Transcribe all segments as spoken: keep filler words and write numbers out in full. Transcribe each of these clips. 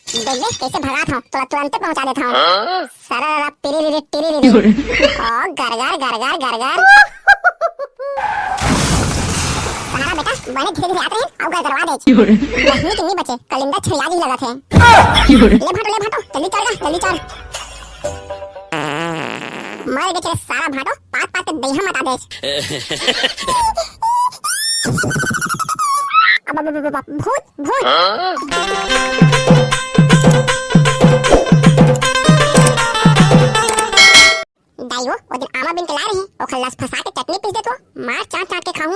देख ले, कैसे भगात हूँ, तोला तुरंते पहुँचा देत हूँ। हाँ? सरररा, पिरिरिरि, टिरिरिरि। ओ, गरगर, गरगर, गरगर। सारा बेटा, बने धीरे धीरे आत रहे, अउ गरगरवा दे। बहिनी के नी बचे, कलिंदर छरिया जी लगत हे। ले भाटो, ले भाटो, जल्दी चढ़ गा, जल्दी चढ़। मर गे चले सारा भाटो, पात पात के दइहा मता देच। अब, अब, अब, अब, भूत, भूत। दाई वो, वो दिन आमा बिन के ला रही, ओखर लस फंसा के चटनी पीस दे तो, मार चाट चाट के खाहूं।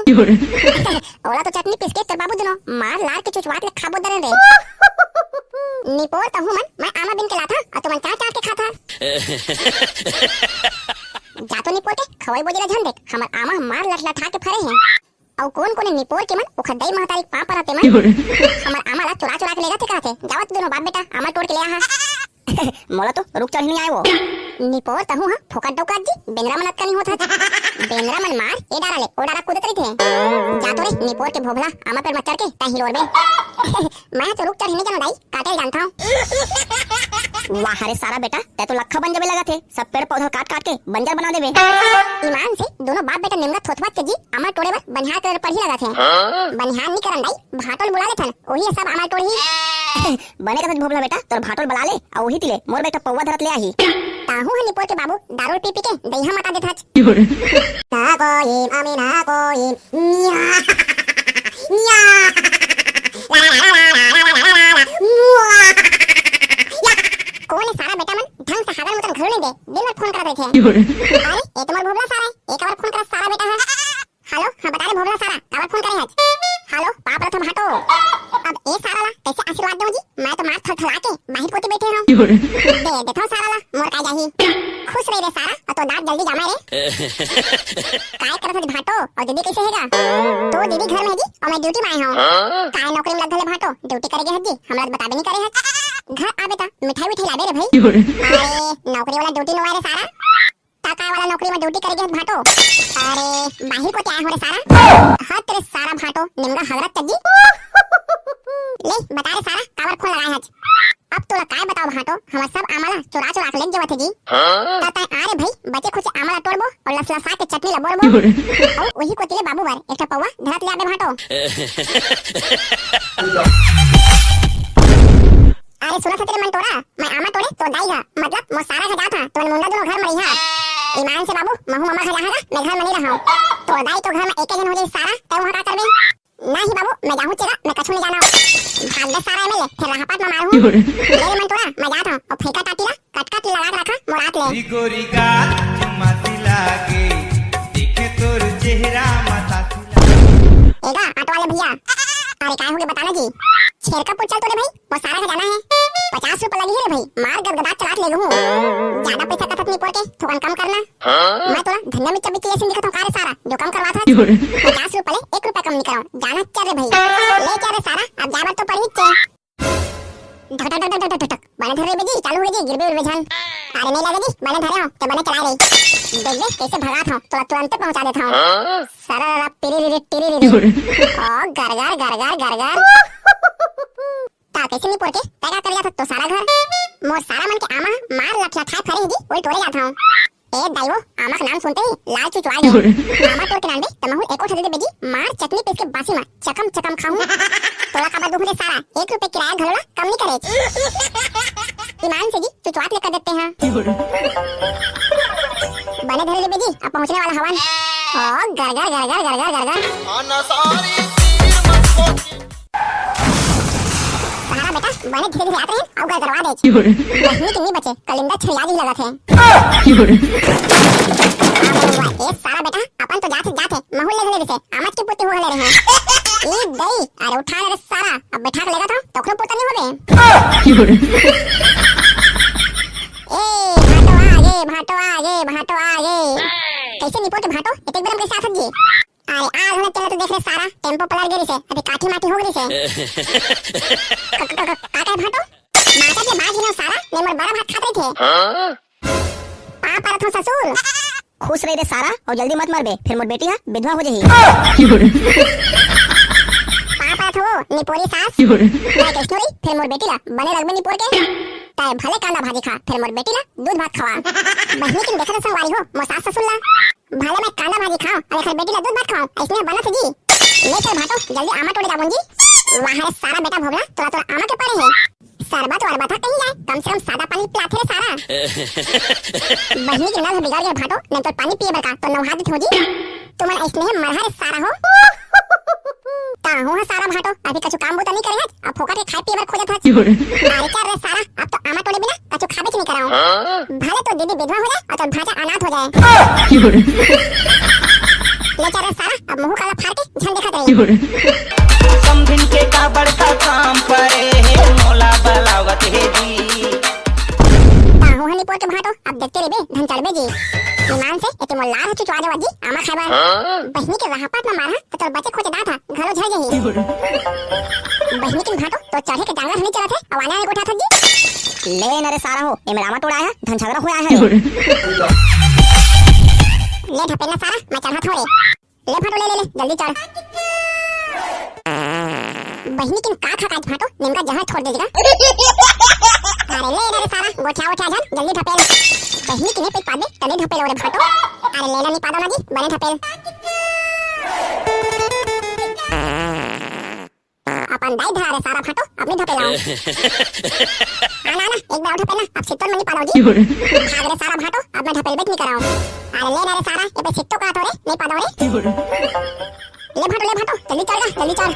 ओला तो चटनी पीस के तोर बाबू दुनो, मार लार के चुचवात ले खाबो दरन रे। निपोर तहूं मन, मैं आमा बिन के लाथा, अउ तुमन चाट चाट के खाता। जा तो निपोर के खवई बोजी ला झन देख, हमर आमा ह मार लटलटा के फरे हे। अउ कोन कोन निपोर के मन ओखर दई महतारी के पांव परत हे मन। हमर आमा ला चुरा चुरा के ले जाथे कहथे। जावत दुनो बाप बेटा आमा टोर के ले आहा। मोला तो रुख चढ़ी नइ आय वो। निपोर तहूं ह फोकट डौकात जी, बेंदरा मन अतका नइ होत हच। बेंदरा मन मार ए डारा ले ओ डारा कूदत रहिथे। जा तो रे निपोर के भोभला आमा पेड़ म चढ़ के तहीं रोरबे। मैं तो रुख चढ़ी नइ जानंव दाई, काटे ल जानथंव। वाह रे सारा बेटा, तैं तो लखा बन जबे लगत हे, सब पेड़ पौधा काट काट के बंजर बना देबे। ईमान से दोनों बाप बेटा निमगा थोथवात के जी आमा टोरे बर बनिहार करे पड़ही लगत हे। बनिहार नी करन दाई, भाटो ल बुला लेथन, ओही ह सब आमा टोरही। बने कथस भोभला बेटा, तोर भाटो ल बला ले, अउ ओही तिले मोर बेटा पौवा धरत ले आही। ताहू ह निपोर के बाबू दारू पी पी के दइहा मता देथच। ना कोई, अमी ना कोई। कोन ए सारा बेटा मन ढंग से हागन मुतन घलो नइ दे, दिन भर फोन करत रहिथे। अरे, ए तो मोर भोभला सारा ए, एक बार फोन करत सारा बेटा ह। हेलो, हाँ बता रे भोभला सारा, काबर फोन करे हच? हेलो, पाप रथ भाटो। अब ए सारा ला कैसे आशीर्वाद देवं जी? मैं तो मार थलथला के बाहिर कोती बैठे हूँ। दे देथव सारा ला, मोर का जाही। खुश रही रे सारा, अउ तो दांत जल्दी जामे रे। काय करत हच भाटो, अउ दीदी कैसे हे गा? तो दीदी घर में हे जी, अउ मैं ड्यूटी में आए हूँ। काय नौकरी में लग गए भाटो, ड्यूटी करे गे हच जी, हमला तो बताबे नहीं करे हच। घर आबे ता मिठाई विठाई लाबे रे भाई। अरे, नौकरी वाला ड्यूटी नो आए रे सारा। ता काय वाला नौकरी में ड्यूटी करे गे हच भाटो? अरे, बाहिर कोती आए हो रे सारा। हत रे सारा भाटो, निमगा हगरत चड्डी। ले, बता रे सारा, काबर फोन लगाए हच? अब तोला काय बताओ भाटो, हमर सब आमा ला चुरा चुरा के लेग जावत हे जी। हाँ? ता तैं आ रे भाई, बचे खुचे आमा ला टोरबो अउ लसलसा के चटनी ला बोरबो। अउ वही कोती ले बाबू बर एक ठा पौवा धरत ले आबे भाटो। अरे सुनत हस रे मन टोरा, मैं आमा टोरे तोर दाई हा, मतलब मोर सारा घर जात हा, तुमन मुंडा दुनो घर में रहिहा। ईमान से बाबू, महू ममा घर जाहां गा, मैं घर में नहीं रहूं। तोर दाई तो घर में एके झन हो जाई सारा, तैं वहां का करबे? नहीं बाबू, मैं जाहूं चेगा, मैं कछु नहीं जानव। भाग दे सारा एमे ले, फिर राहपाट में मारहूं। ले रे मन टोरा, मैं जात हूं, अउ फैका टाटी ला कट कट लगा के रखा, मोर आत ले। गोरी गाल चुमासी लागे, देखे तोर चेहरा मतासी लागे। एगा, ऑटो वाले भैया, अरे काय होगे बताना जी? छेरका पुर चल तो रे भाई, मोर सारा घर जाना हे। पचास रुपया लगही रे भाई, मार गदगदा चलात लेगहूं। ज्यादा पैसा कथस निपोर के, थोकन कम करना। हाँ? मैं तोला धनिया मिर्चा बिक्की असन दिखत हूं का रे सारा, जो कम करवात हस? पचास रुपया ले एक रुपया कम नहीं करंव, जाना चल रे भाई। ले चल रे सारा, अब जाए बर तो पड़ही चे। ढक ढक ढक ढक ढक ढक। बने धर रे बेजी, चालू हो जी, गिरबे उरबे झन। अरे नहीं लगे जी, बने धरे हूं, तो बने चला रे। देख ले, कैसे भगात हूं, तोला तुरंते पहुंचा देत हूं। हाँ? सरररा, पिरिरिरि, टिरिरिरि। ओ, गरगर, गरगर, गरगर। ता कैसे निपोर के, तैं का करे जात हस तो सारा घर? मोर सारा मन के आमा ह मार लठलठाए फरे हे जी, ओल टोरे जात हूं। ए दाई वो, आमा के नाम सुनते ही लाल चुचवा गे। आमा टोर के नानबे, त महू एको ठा दे दे बेजी, मार चटनी पीस के बासी मा चकम चकम खाहूं। तोला काबर दूहूं रे सारा, एक रुपया किराया घलो ला कम नहीं करे। ईमान से जी, चुचवात ले कर देते हैं। बने धरे रे बेजी, अब पहुंचने वाला हवन। ओ, गरगर, गरगर, गरगर, गरगर। सारा बेटा, बने धीरे धीरे आत रहे, अउ गरगरवा दे। बहिनी के नी बचे, कलिंदर छरिया जी लगत हे। ए सारा बेटा, अपन तो जाथे जाथे, महू ले घले रिसे, आमच के पुती हो घले रहे। ए दई, अरे उठा ले रे सारा, अब बैठा के लेगा था, तोखरो पुता नहीं होबे। ए, भाटो आ गे, भाटो आ गे, भाटो आ गे। कैसे निपोर के भाटो, एतेक बेर में कैसे आथस जी? अरे, आ घलो चला तो देख रे सारा, टेम्पो पलट गे रिसे, अभी काठी माठी हो गे रिसे। क-, क-, क-, का कहे भाटो? बाचत ले बाच गेलो सारा, ने मोर बरा भात खात रहिथे। हाँ? पाँव परत हूँ ससुर। खुश रही रे सारा, अउ जल्दी मत मरबे, फिर मोर बेटी हा विधवा हो जाही। पाँव परत थो निपोरी सास। योरे। मैं कइसनो रही, फेर मोर बेटी ला बने रखबे निपोर के। तैं भले कांदा भाजी खा, फेर मोर बेटी ला दूध भात खवा। बहिनी किन देखत संगवारी हो, मोर सास ससुर ला। भले मैं कांदा भाजी खाओं, अउ एकर बेटी ला दूध भात खवाओं, अइसने बनत हे जी। ले चल भाटो, जल्दी आमा टोड़े जाबोन जी। वाह रे सारा बेटा भोगला, तोला तोला आमा के पड़े हे। सरबत वरबत ह कहीं जाए, कम से कम सादा पानी पिलाथे रे सारा। बहिनी के नल ह बिगड़ गे भाटो, नहीं तो पानी पिए बर का, तो नहा देत हो जी। तुमन अइसने हे मरहा रे सारा हो। ताहू ह सारा भाटो, अभी कछु काम बूता नहीं करे हस, अब फोकट के खाए पिए बर खोजत हस। अरे चल रे सारा, अब तो आमा टोले बिना कछु खाबे च नहीं कराओ। भले तो दीदी विधवा हो जाए अउ तो भांचा अनाथ हो जाए। ले चल रे सारा, अब मुंह काला फाड़ के झन देखत रही। समधिन के का बड़का काम परे हे, मोला बलावत हे जी। ताहू ह निपोर के भाटो, अब देखते रहिबे, धन चढ़बे जी। ईमान से एते मोर लार ह चुचवा जावत जी, आमा खाए बर। बहिनी के राहपात म मारहा, त तोर बचे खोचे दांत ह घलो झड़ जही। बहिनी किन भाटो, तो चढ़े के डांगर ह नहीं चलत हे, अउ आने आने गोठा थक जी। ले न रे सारा हो, एमे रामा टोड़ा आया, धन झगड़ा हो आया है। ले ढपेल ना सारा, मैं चढ़त हूँ रे। ले भाटो, ले, ले, ले, जल्दी चढ़। बहिनी किन का खा काज भाटो, निमका जहर छोड़ दे जगा। अरे ले, ले रे सारा, गोठिया उठा झन, जल्दी ढपेल। बहिनी किने पेट पादे, तले ढपेल ओरे भाटो। अरे ले, ले, नहीं पादो ना जी, बने ढपेल। अपन दाई धरा रे सारा भाटो, अब नहीं ढपेल आऊं। आ ना, ना, एक बार ढपेल ना, अब सित्तोन में नहीं पादो जी। भाग रे सारा भाटो, अब मैं ढपेल बेट नहीं कराऊं। अरे ले ना रे सारा, ये पे सित्तो का तो रे, नहीं पादो रे। ले भाटो, ले भाटो, जल्दी चढ़ गा, जल्दी चढ़।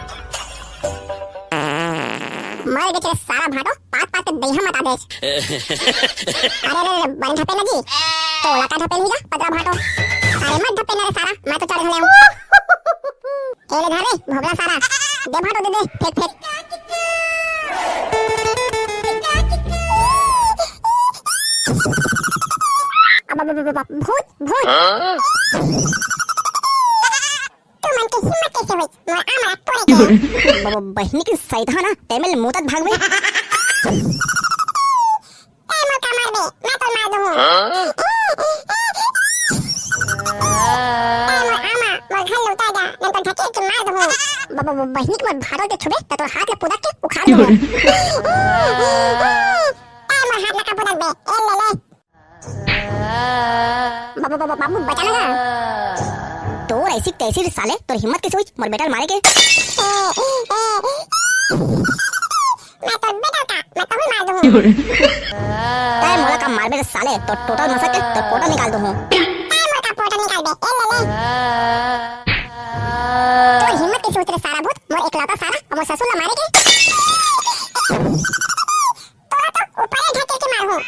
मर गे रे सारा भाटो, पात पात के दहिया मता देस। अरे, अरे, अरे, बने ढपेल ना जी। तोला का ढपेल ही जा, पतरा भाटो। अरे मत ढपेल ना रे सारा, मैं तो चढ़ घले हूँ। ए ले धर रे, भोगला सारा। दे भाटो, दे, दे, फेंक, फेंक। अब, अब, अब, अब, भूत, भूत। तुमन के हिम्मत कइसे होइस मोर आमा ला टोरे के? ब-, ब-, बहिनी के सैतहा ना, तैं मेर मुतत भागबे। तैं मोर का मारबे, मैं तो मार दूहूं। तैं मोर आमा, मोर घर लौटा जा, नहीं तो ढकेल के मार दूहूं। ब-, ब-, ब-, बहिनी के मोर भाटो के छुबे, त तोर हाथ ला पुदक के उखाड़ दूहूं। तैं मोर हाथ ला का पुदकबे, ए ले ले। बाबू, बाबू, बाबू, बचा ना। तोर ऐसी तैसी रे साले, तोर हिम्मत कैसे हुई मोर बेटा ल मारे के? मैं तोर बेटा का, मैं तहूं मार दूहूं। तै मोला का मारबे रे साले, तोर टोटल मसक के तोर पोटा निकाल दूहूं। तै मोर का पोटा निकालबे, ए ले ले। तोर हिम्मत कैसे हुई रे सारा भूत, मोर एकलौता सारा, मोर ससुर ला मारे के? तोला तो ऊपरे ढकेल के मारहूं।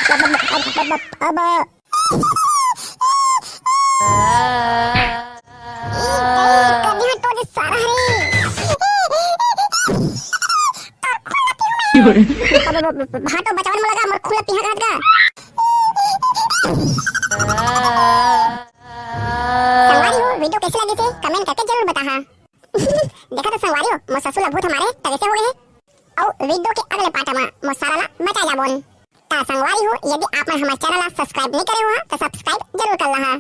अब, अब, अब, अब, अब, अब। ई, ई, कभी हटो दे सारा रे। अब, अब, अब, अब, भाटो बचावन में लगा, मोर खुला पीहा घाट का। संगवारी हो, video कैसे लगे थे, comment करके जरूर बताहा। देखा तो संगवारी हो, मोर ससुर ला भूत मारे, त कैसे हो गए हे? अउ video के अगले part म मोर सारा ला बचा जाबोन। त संगवारी हो, यदि आप मन हमर channel ला subscribe नहीं करे हो, त subscribe जरूर कर लहा।